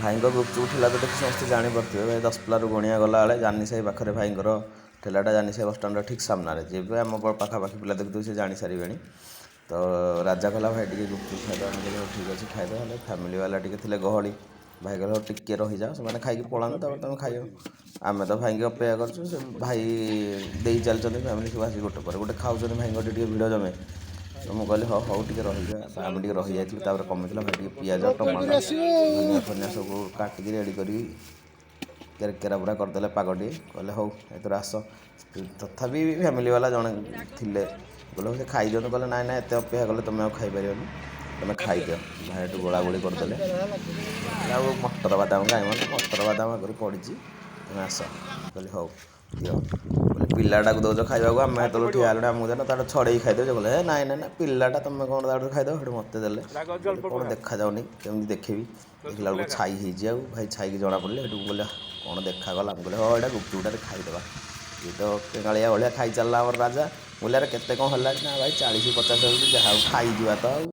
ଭାଇଙ୍କ ଗୁପଚୁପ୍ ଠେଲା ତ ଦେଖି ସମସ୍ତେ ଜାଣିପାରୁଥିବେ। ଭାଇ ଦଶପଲ୍ଲାରୁ ଗଣିଆ ଗଲାବେଳେ ଜାନିସାହି ପାଖରେ ଭାଇଙ୍କର ଠେଲାଟା, ଜାନିସାହି ବସଷ୍ଟାଣ୍ଡର ଠିକ୍ ସାମ୍ନାରେ। ଯିବେ ଆମ ପାଖାପାଖି ପିଲା ଦେଖୁଥିବେ, ସେ ଜାଣିସାରିବେଣି। ତ ରାଜା କହିଲା, ଭାଇ ଟିକେ ଗୁପଚୁପ୍ ଖାଇଦେବା। ମୁଁ କହିଲି, ହଉ ଠିକ୍ ଅଛି, ଖାଇଦେବା। ହେଲେ ଫ୍ୟାମିଲି ବାଲା ଟିକେ ଥିଲେ ଗହଳି। ଭାଇ କହିଲେ, ହଉ ଟିକେ ରହିଯାଅ, ସେମାନେ ଖାଇକି ପଳାନ୍ତୁ, ତାପରେ ତମେ ଖାଇବ। ଆମେ ତ ଭାଇକି ଅପେକ୍ଷା କରିଛୁ, ସେ ଭାଇ ଦେଇ ଚାଲିଛନ୍ତି। ଫ୍ୟାମିଲି ସବୁ ଆସିକି ଗୋଟେ ପରେ ଗୋଟେ ଖାଉଛନ୍ତି। ଭାଇଙ୍କ ଟିକେ ଭିଡ଼ ଜମେ। ତ ମୁଁ କହିଲି, ହଉ ହଉ, ଟିକେ ରହିଯା। ଆମେ ଟିକେ ରହିଯାଇଥିଲୁ। ତାପରେ କମିଥିଲା, ଭାଇ ଟିକେ ପିଆଜ, ଟମାଟୋ, ଧନିଆ ଫନିଆ ସବୁ କାଟିକି ରେଡ଼ି କରିକି କେରକେରା ପୁରା କରିଦେଲେ ପାଗ ଟିକେ। କହିଲେ, ହଉ ଏଥର ଆସ। ତଥାପି ବି ଫ୍ୟାମିଲି ବାଲା ଜଣେ ଥିଲେ, କହିଲେ, ହଉ ସେ ଖାଇଦିଅନ୍ତୁ। କହିଲେ, ନାଇଁ ନାଇଁ, ଏତେ ଅପେକ୍ଷା କଲେ ତୁମେ ଆଉ ଖାଇପାରିବନି, ତୁମେ ଖାଇଦିଅ। ଭାଇ ଏଠୁ ଗୋଳା ଗୋଳି କରିଦେଲେ। ଆଉ ମଟର ବାଦାମ କାହିଁ, ମାନେ ମଟର ବାଦାମ ଆଗରୁ ପଡ଼ିଛି, ତୁମେ ଆସ। କହିଲି, ହଉ ଦିଅ। କହିଲେ, ପିଲାଟାକୁ ଦେଉଛ ଖାଇବାକୁ, ଆମେ ହେତେବେଳୁ ଠିଆ ହେଲୁଣି, ଆମକୁ ଦେନ, ତାଠୁ ଛଡ଼େଇକି ଖାଇଦେଉଛ। କହିଲେ, ହେ ନାଇଁ ନାଇଁ ନା, ପିଲାଟା, ତୁମେ କ'ଣ ତାଠୁ ଖାଇଦେବ? ସେଠୁ ମୋତେ ଦେଲେ। କହିଲି, କ'ଣ ଦେଖାଯାଉନି, କେମିତି ଦେଖିବି? ଦେଖିଲା ବେଳକୁ ଛାଇ ହେଇଛି ଆଉ ଭାଇ ଛାଇକି ଜଣାପଡ଼ିଲେ। ସେଠୁ ମୁଁ କହିଲି, କ'ଣ ଦେଖାଗଲା? ମୁଁ କହିଲି, ହଁ, ଏଇଟା ଗୁପଚୁପଟାରେ ଖାଇଦେବା। ଇଏ ତ କେଙ୍ଗାଳିଆ ଭଳିଆ ଖାଇ ଚାଲିଲା ଆମର ରାଜା। ମୁଁ କହିଲି, ଆରେ କେତେ କ'ଣ ହେଲା? ନା ଭାଇ, 40 50 ହେଉଛି, ଯାହା ହଉ ଖାଇଯିବା ତ ଆଉ।